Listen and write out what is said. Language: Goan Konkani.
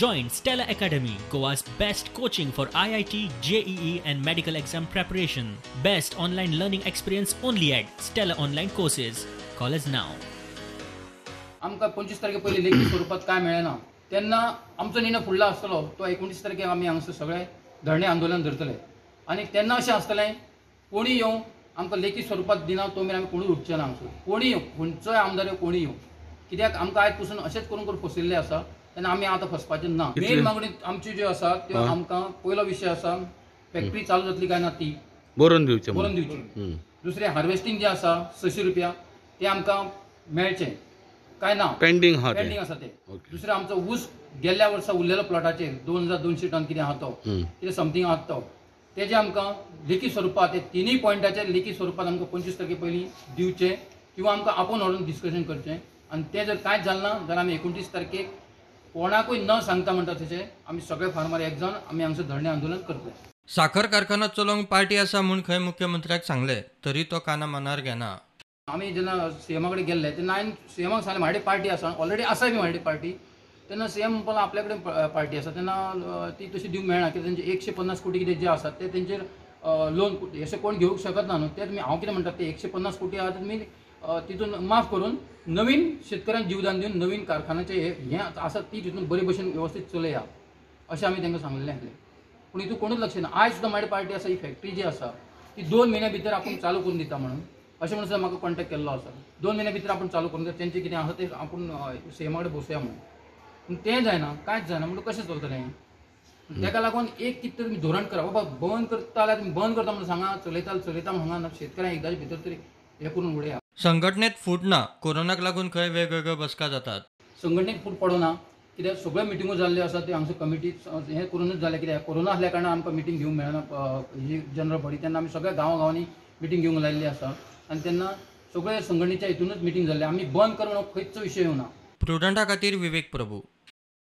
Join Stella Academy, Goa's best coaching for IIT, JEE and medical exam preparation. Best online learning experience only at Stella Online Courses. Call us now. आमकां 25 तारखे पयलीं लेखी स्वरुपात काय मेळना तेन्ना आमचो निर्णय फुडलो आसतलो तो 19 तारखेक आमी हांगासर सगळे धरणे आंदोलन धरतले आनी तेन्ना अशें आसतलें कोणी येवं आमकां लेखी स्वरुपात दिना तो मेरेन आमी कोणूच उठचे ना हांगासर. कोणी येवं, खंयचोय आमदार येवं, कोणी येवं, कित्याक आमकां आयज पसून अशेंच करून करून फसिल्लें आसा तेन्ना आमी आतां फसपाचें ना. मेन मागणी आमची ज्यो आसा त्यो आमकां पयलो विशय आसा फॅक्टरी चालू जातली काय ना ती बरोवन दिवची, बरोवन दिवची. दुसरें हार्वेस्टींग जें आसा 600 रुपया ते आमकां मेळचें काय ना, पेंडींग आहा, पेंडींग आसा ते. दुसरें आमचो ऊस गेल्ल्या वर्सा उरलेलो प्लॉटाचेर 2200 टन कितें आहा तो कितें समथींग आहा तो तेजें आमकां लेखी स्वरुपात ते तिनूय पॉयंटाचेर लेखी स्वरुपात आमकां 25 तारखे पयलीं दिवचें किंवा आमकां आपोवन व्हरून डिस्कशन करचें. आनी तें जर कांयच जालें ना जाल्यार आमी 29 तारखेक कोणाकूय न सांगता म्हणटा तशें आमी सगळे फार्मर एक जावन आमी हांगसर धरणे आंदोलन करतले. साखर कारखानो चलोवंक पार्टी आसा म्हूण खंय मुख्यमंत्र्याक सांगले तरी तो काना मनार घेना. आमी जेन्ना सीएमा कडेन गेल्ले तेन्ना हांवें सीएमाक सांगलें म्हाजे पार्टी आसा, ऑलरेडी आसा बी म्हाजे पार्टी. तेन्ना सीएम म्हणपाक आपल्या कडेन पार्टी आसा तेन्ना ती तशी दिवंक मेळना कित्याक तेंचे 150 कोटी कितें जे आसा ते तेंचेर लोन अशें कोण घेवंक शकत ना न्हू. ते तुमी हांव कितें म्हणटा ते 150 कोटी आहा ते तुमी तितून माफ करून नवीन शेतकऱ्यांक जीवदान दिवन नवीन कारखान्याचें हें आसा ती तितून बरे भशेन वेवस्थीत चलया अशें आमी तांकां सांगलेलें आसलें. पूण हितून कोणूच लक्ष ना. आयज सुद्दां म्हाजी पार्टी आसा ही फॅक्टरी जी आसा ती 2 म्हयन्या भितर आपूण चालू करून दिता म्हणून अशें म्हणून सुद्दां म्हाका कॉन्टेक्ट केल्लो आसा. 2 म्हयन्या भितर आपूण चालू करून दिता, तेंचें कितें आसा तें आपूण सीएमा कडेन बसोवया म्हणून. पूण तें जायना, कांयच जायना म्हणून कशें चलतलें हें? तेका लागून एक कितें तरी तुमी धोरण करा बाबा, बंद करता जाल्यार तुमी बंद करता म्हणून सांगा, चलयता चलयता म्हणून सांगा, शेतकऱ्यांक एकदांचे भितर तरी हें करून उडया. संघटनेत फूट ना, कोरोनाक लागून खंय वेगवेगळ्यो बसका जातात. संघटनेत फूट पडना कित्याक सगळ्यो मिटिंगो जाल्ल्यो आसा त्यो हांगसर कमिटी हें करूनच जालें. कित्याक कोरोना आसल्या कारणान आमकां मिटींग घेवंक मेळना ही जनरल बॉडी, तेन्ना आमी सगळ्या गांवा गांवांनी मिटींग घेवंक लायिल्ली आसा आनी तेन्ना सगळे संघटनेच्या हितूनच मिटींग जाल्लें. आमी बंद कर म्हणून खंयचो विशय येवना. प्रुडंटा खातीर विवेक प्रभू.